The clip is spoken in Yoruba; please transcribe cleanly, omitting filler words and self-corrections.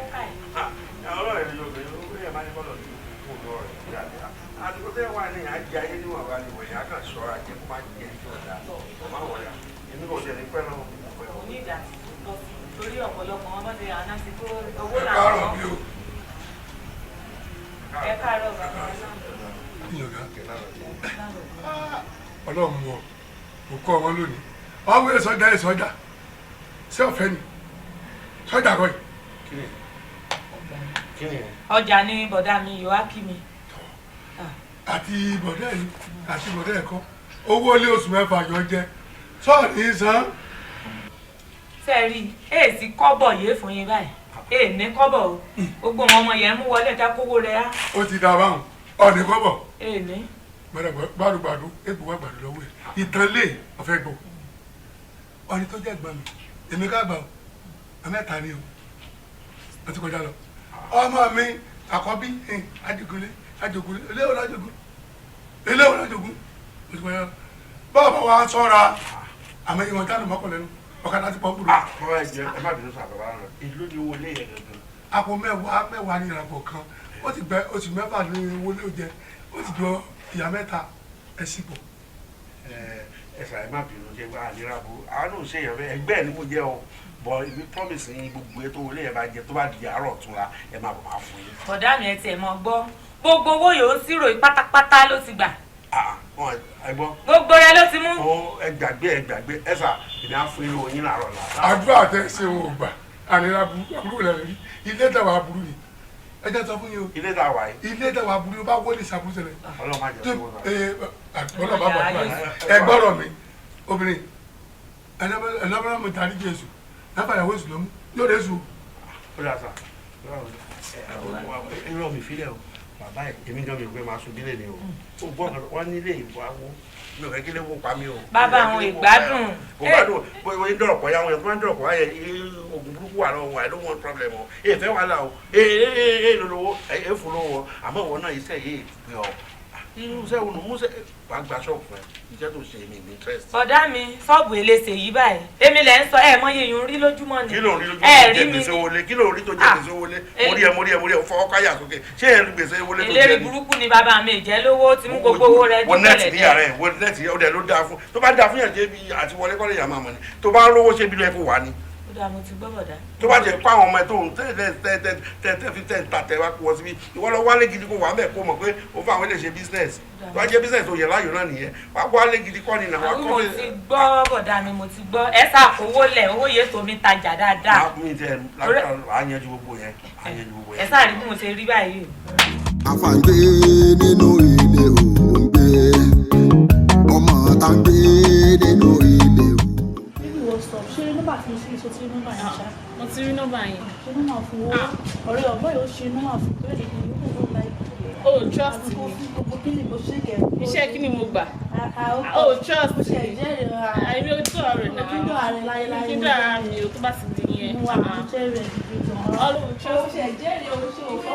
kó ká ẹ̀. Ọlọ́run ẹ̀rí obìnrin ó yẹ máa ní bọ́lọ̀ ní kó lọ rẹ̀ dáadáa. Àdúgbò tẹ́ wà ní àjẹ ayé níwọ̀n bá ní wọ̀nyí, á kàn ṣọ́ra jẹ́ kó má jẹ́ tí ò dáa. Kò má wọ̀nyá. Èmi kò jẹ́ ní pẹ́ náà. Kò ní ìdá tó sí torí ọ̀pọ̀lọpọ̀ wọn bá ti àná sí kó owó Ẹ làwọn. káàárọ̀ bí o. Ẹ káàárọ̀ bàbá. Ìyọ̀gá. Ọlọ́run mú ọ, mo kọ́ wọn lónìí. Ọwọ́ ìsọjà ìsọjà. Ṣé ọ̀fẹ́ ni? Sọ́jà kọ́ yìí. Kí ni? Ọjà ni bọ̀dá mi yóò á kí mi. Àti bọ̀dẹ́ yìí àti bọ̀dẹ́ ẹ̀kọ́. Owó ilé oṣù 6 yọ jẹ. Sọ́ọ̀nì san. Sẹ́ẹ̀rì èsì kọ́bọ̀ yé fún yín báyìí, èèní kọ́bọ̀ o, gbogbo wọn ọmọ yẹn mú wọlé ká kówó rẹ á. Ó ti dà báwọn. Ọ̀nì kọ́bọ̀. Èèní. Gbàdúgbàdú egbò wà gbàdú lọ́wọ́ ẹ̀. Ìtàn lé ọ̀fẹ́ gbọ́. Ọ̀nì tó jẹ́ gbọ́n mi. Èmi ká gbà o. Mẹ́ta ni o. Ó ti kọjá lọ. Ọmọ mi àkọ́bí Adigunlé Ajogun eléwòlá Ajogun eléwòlá Ajogun ó ti kọjá lọ. Bọ́ọ̀ bá wa sọ́ra àmọ́ ìwọ̀n tánu mọ́kàn lẹ́nu ọ̀kadà ti pọ̀ gbùdọ̀. Bàbá ẹ jẹ́ ẹ má bínú sọ bàbá rẹ. Ìlú ni owó ilé yẹn gangan. Àpò mẹ́wàá mẹ́wàá ní ìràpọ̀ kan. Ó ti gbẹ oṣù 6 ní owó ló jẹ. Ó ti jọ ìyá mẹ́ta ẹ sì pọ̀. Ẹ sà ẹ má bínú jẹ́ pé àlera bo àánú ṣe èèyàn fẹ́ ẹgbẹ́ ẹ̀ ni mo jẹ́ o. Bọ̀ èmi promise yín gbogbo ètò owó ilé yẹn bá jẹ tó bá di àárọ̀ ọ̀túnla ẹ máa bọ̀ máa fún yín. Bọ̀dá mi ẹ tiẹ̀ mọ̀ gbọ́, gbogbo owó yòó ń sírò yìí pátápátá ló ti gbà. Ẹ gbọ́. Gbogbo rẹ ló ti mú. Ó ẹ gbàgbé ẹ gbàgbé ẹ sà èmi á fún yín lówó yín láàárọ̀ la. Àdúrà tẹ ṣe wọn ò gbà àníra aburú rẹ rí ilé tẹwàá aburú ni ẹ jẹ́ sọ fún yín o. Ilé tàwa yìí. Ilé tẹwàá aburú ni ó bá wọlé ìṣàkóso rẹ. Ọlọ́run má jẹ́ kó wọ́n. Ọlọ́run bá bọ̀ ẹ gbọ́rọ̀ mi obìnrin ẹlẹ́bẹ̀rẹ̀ mi tàrí Jésù náfà ìyàwó èṣù ló mú yóò dé sùn. Ó dà sà irọ́ mi filẹ̀ o bàbá ẹ̀ èmi gan mi ò fẹ́ máa sun bílẹ̀ ni o ó gbọ́ wọn nílé ìwà wo mi ò fẹ́ kí lè wó pa mí o. Bàbá àwọn ìgbádùn. Kò gbádùn bóyá ń dọ̀rọ̀ pọ̀ yá wọn yẹn tó máa ń dọ̀rọ̀ pọ̀ wáyẹ oògùn burúkú wà lọ́wọ́ I don't want problem o èyí fẹ́ wàhálà o ee ee lọ́wọ́ ẹ fún lọ́wọ́ àmọ́ ìwọ náà iṣẹ́ yìí pé ọ irú iṣẹ́ wo nù mú sẹ́ wàá gba ṣọ́ọ̀bù fún ẹ iṣẹ́ tó ṣe mi ní interest. Bọ̀dá mi ṣọ́ọ̀bù elése yìí báyìí èmi lẹ̀ ń sọ ẹ̀ mọ iye yìí ń rí lójúmọ́ ni. Kí ló ń rí lójúmọ́ ẹ tó rí jẹ mi gbèsè wọlé? Kí ló ń rí tó jẹ gbèsè wọlé? Mo rí ẹ mo rí ẹ mo rí ẹ fọwọ́ káyà sókè ṣé ẹ rí gbèsè wọlé tó jẹ Eléré ni? burúkú ni bàbá mi ìjẹ́ lówó ti mú gbogbo owó rẹ Wọ nẹ́ẹ̀tì ní yàrá ẹ̀ wọ nẹ́ẹ̀tì ọ̀dẹ̀ ló dáa fún tó bá dáa fún yàn ṣe bí àti wọlé kọ́lé yàrá mọ̀ ni tó bá ń rówó ṣe bí ló yẹ kó wà ni. Ó dáa mo ti gbọ́ bọ̀dá. Tó bá jẹ́ pé àwọn ọmọ ẹ tó ń tẹ́ tẹ́ tẹ́ tẹ́ tẹ́ fi tẹ́ ń ta tẹ́ wá kó wọ́n síbí ìwọ lọ wálé gidi kó wà ń bẹ̀ kó mọ̀ pé o fún àwọn ilé ṣe business tó bá jẹ́ business tó yẹ láàyò náà nìyẹn wá kó wálé gidi kọ́ ni nà wá Àwọn kọ́ mo ti gbọ́ bọ̀dá mi mo ti gbọ́ ẹ ṣàkówó lẹ̀ owó yẹn tó mi tajà dáadáa. Mi tẹ lágbára à ń yanjú gbogbo yẹn à ń yanjú gbogbo Ẹ yẹn. sáà rí bí mo ṣe rí báyìí. Àfàǹgbé nínú ilé òun gbé ọmọ tá ń gbé nínú ilé òun. Baby, what's up? Ṣé nọ́mbà tí mo ṣe ṣe ti rí nọ́mbà yẹn ṣá? Mo ti rí nọ́mbà yẹn. Ṣé nọ́mbà fún owó? Ọ̀rẹ́ ọ̀gbọ́n yóò ṣe nọ́mbà fún tó lè ní ìlú láì. Oh, trust me. Gbogbo kí ni mo ṣe kẹ̀? Iṣẹ́ kí ni mo gbà? Oh, trust Mo ṣe me. ìjẹ́rìí ra. Àìrí ojú ọ̀rẹ́ náà. Kí ló ààrẹ láyéláyé? Kí ló ara mi o tó bá ti di yẹn? Mo wà ní jẹ́rìí ẹ̀ gidi gan. Ọlọ́run trust Mo ṣe ìjẹ́rìí o ṣe òfò.